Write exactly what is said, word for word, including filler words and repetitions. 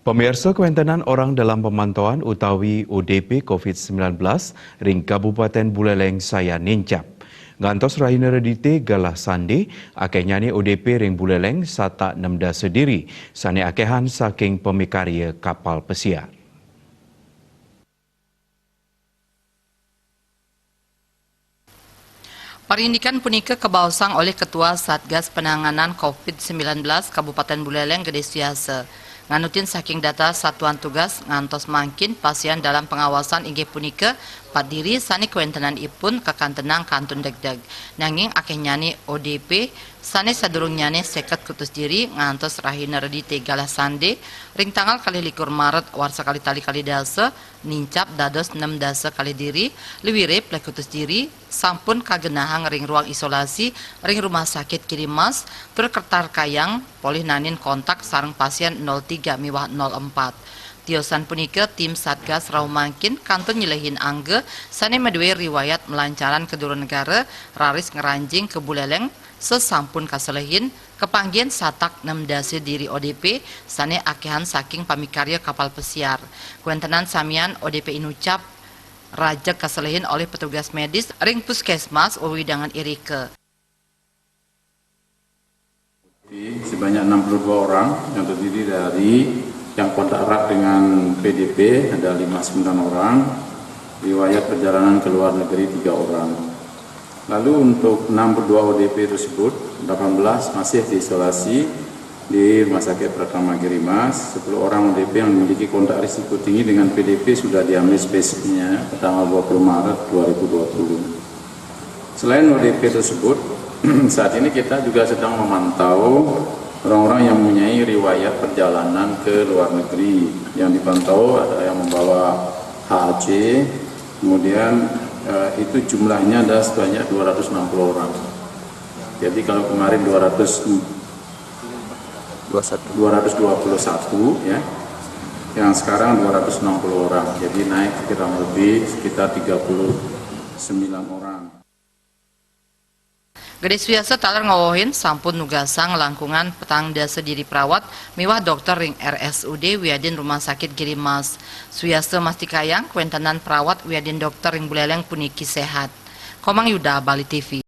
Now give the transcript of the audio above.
Pemirsa, kawéntenan orang dalam pemantauan utawi O D P covid sembilan belas ring Kabupaten Buleleng sayan nincap. Ngantos rahina Redité galah sandé, akéhnyané O D P ring Buleleng satak nem dasa diri, sané akéhan saking pamikarya kapal pesiar. Parindikan punika kabaosang olih Ketua Satgas Penanganan covid sembilan belas Kabupaten Buleleng, Gedé Suyasa. Nganutin saking data satuan tugas, ngantos mangkin pasién dalam pengawasan inggih punika pat diri sané kawéntenan ipun kakantenang kantun degdeg. Nanging akéhnyané O D P sané sadurungnyané séket kutus diri ngantos rahina Redité galah sandé ring tanggal kalih likur Maret warsa kalih tali kalih dasa nincap dados nem dasa kalih diri, luiré plekutus diri sampun kagenahang ring ruang isolasi ring Rumah Sakit Giri Mas, tur katarkayang polih naenin kontak sareng pasién nol tiga miwah nol empat. Tiosan punika, tim Satgas rauh mangkin kantun nyelehin angga sané madué riwayat malancaran ka dura negara, raris ngranjing ka Buleleng sasampun kaselehin, kapanggihin satak nem dasa diri O D P sané akéhan saking pamikarya kapal pesiar. Kawéntenan samian O D P inucap rajeg kaselehin olih petugas medis ring puskesmas wewidangan irika. Sebanyak enam puluh dua orang yang terdiri dari yang kontak erat dengan P D P ada lima puluh sembilan orang, riwayat perjalanan ke luar negeri tiga orang. Lalu untuk enam puluh dua O D P tersebut, delapan belas masih diisolasi di Rumah Sakit Pratama Giri Mas, sepuluh orang O D P yang memiliki kontak risiko tinggi dengan P D P sudah diambil spesimennya pada tanggal dua puluh Maret dua ribu dua puluh. Selain O D P tersebut, saat ini kita juga sedang memantau orang-orang yang mempunyai riwayat perjalanan ke luar negeri. Yang dipantau ada yang membawa H A C, kemudian, eh, itu jumlahnya ada sebanyak dua ratus enam puluh orang. Jadi kalau kemarin dua ratus, dua satu. Dua ratus dua puluh satu, ya, yang sekarang dua ratus enam puluh orang. Jadi naik kurang lebih sekitar tiga puluh sembilan orang. Gedé Suyasa taler ngowohin sampun nugasang langkungan petang dasa diri perawat miwah dokter ring R S U D wiadin Rumah Sakit Giri Mas. Suyasa mastikayang kawéntenan perawat wiadin dokter ring Buleleng puniki séhat. Komang Yuda, Bali T V.